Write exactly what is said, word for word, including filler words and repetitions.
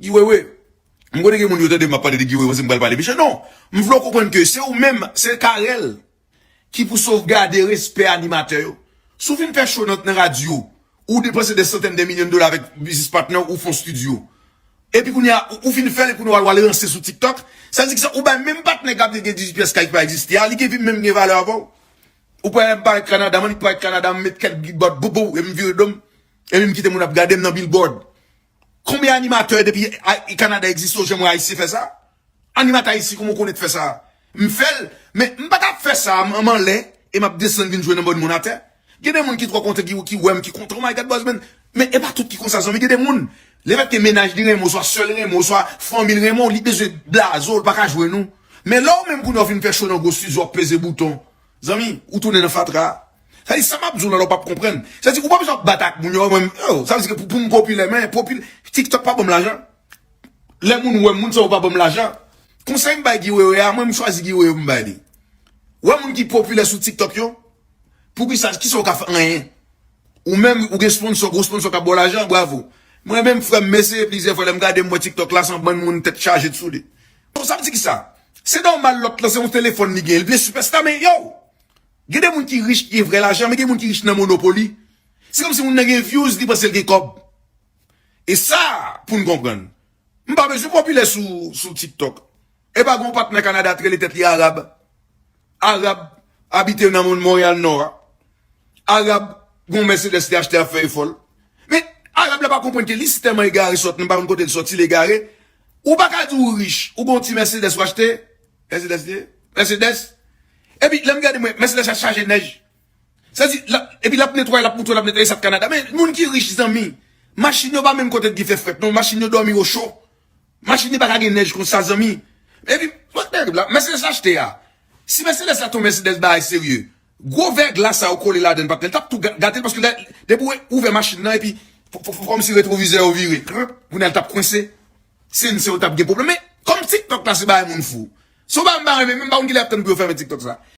Guy Wewe. M konnen gen moun yo tande m ap pale de Guy Wewe, se m pral pale. Mesye, non. M vle w konprann ke se ou menm, se Carel ki pou sovgade respè animatè yo. Si w fin fè show nan, nan radyo, ou depanse de santèn de milyon dola avèk business partner ou fon studio. Epi kounye a, ou, ou fin fè l, kounye a w al ranse sou TikTok. Sa di ki sa, ou bay menm patnè k ap gen dizuit pyès kay ki pa egziste a, li gen vin menm gen valè avè w. Ou pa parèt Kanada, man, li parèt Kanada, m met kèk billboard, boubou, e m vire do m, e m kite moun ap gade m nan billboard. Konbyen animatè depi Kanada egziste, w janm wè Ayisyen fè sa? Animatè Ayisyen, kòman w konnet fè sa? M fè l, men m pa t ap fè sa, m anlè, e m ap desann vin jwe nan bann moun atè. Gen de moun ki twò kontan, ki, ki wè m, ki kontan, oh my God, Buzz, men, men e pa tout ki konsa, zanmi, gen de moun, lefètke mennaj li renmen w, swa sè l renmen w, swa fanmi l renmen w, li bezwen blaze w, li pa ka jwenn ou. Men lè w menm kounye a w fin fè show nan gwo studio, w ap peze bouton, zanmi, ou tounen nan fatra. Sa di, sa m ap di w la, w p ap konprann. Sa di, ou pa bezwen ap bat ak moun yo, mwen, yo, sa vle di ke pou, pou m popilè, men popil-, TikTok pa ban m lajan. Lè moun wè m, moun sa yo pa ban m lajan. Konsèy m bay Guy Wewe a, mwen m chwazi Guy Wewe m bay li. Wè moun ki popilè sou TikTok yo, poukisa, kisa w ka fè anyen? Ou menm, ou gen sponsor, gwo sponsor k ap ba w lajan, bravo. Mwen menm, frè m, m eseye plizyè fwa, lè m gade m wè TikTok la, se yon bann moun tèt chaje sou li. Bon, sa vle di kisa? Se nòmal lòt lan, se yon telefòn li gen, li vle sipèsta, men yo! Gen de moun ki rich, ki gen vrè lajan, men gen moun ki rich nan monopoli. Se kòmsi moun nan gen views, li panse l gen kòb. E sa, pou n konprann. M pa bezwen popilè sou, sou TikTok. E pa gen yon patnè Kanada t rele tèt li Arab. Arab abite nan moun Monreyal Nò a. Arab gen yon Mercedes li achte ap fè efò l. Men Arab la pa konprann ke li si tèlman egare sòt, nou pa konn kote l sòti, l egare. Ou pa ka di w rich, ou gen yon ti Mercedes ou achte, Mercedes li ye? Mercedes. Epi lè m gade mwen, Mercedes la chaje nèj. Sa di, l ap, epi l ap netwaye, l ap moutre, l ap netwaye, sa t Kanada. Men moun ki rich, zanmi, machin yo pa menm kote ki fè frèt, non, machin yo dòmi ocho. Machin li pa ka gen nèj konsa, zanmi. Epi, wòt terib la, Mercedes l achte a. Si Mercedes la te yon Mercedes bagay serye, gwo vèglas sa yo kole ladan l, patnè, l t ap tou ga-, gate l, paske lè, depi w ouvè machin nan, epi, fò, fò, fò, kòmsi retwovizè yo vire. Kounye a l t ap kwense. Se n se yo t ap gen pwoblèm. Men, kòm TikTok la se bagay moun fou. Si w pa m pa renmen, men m pa konn kilè y ap tann pou yo fèmen TikTok sa.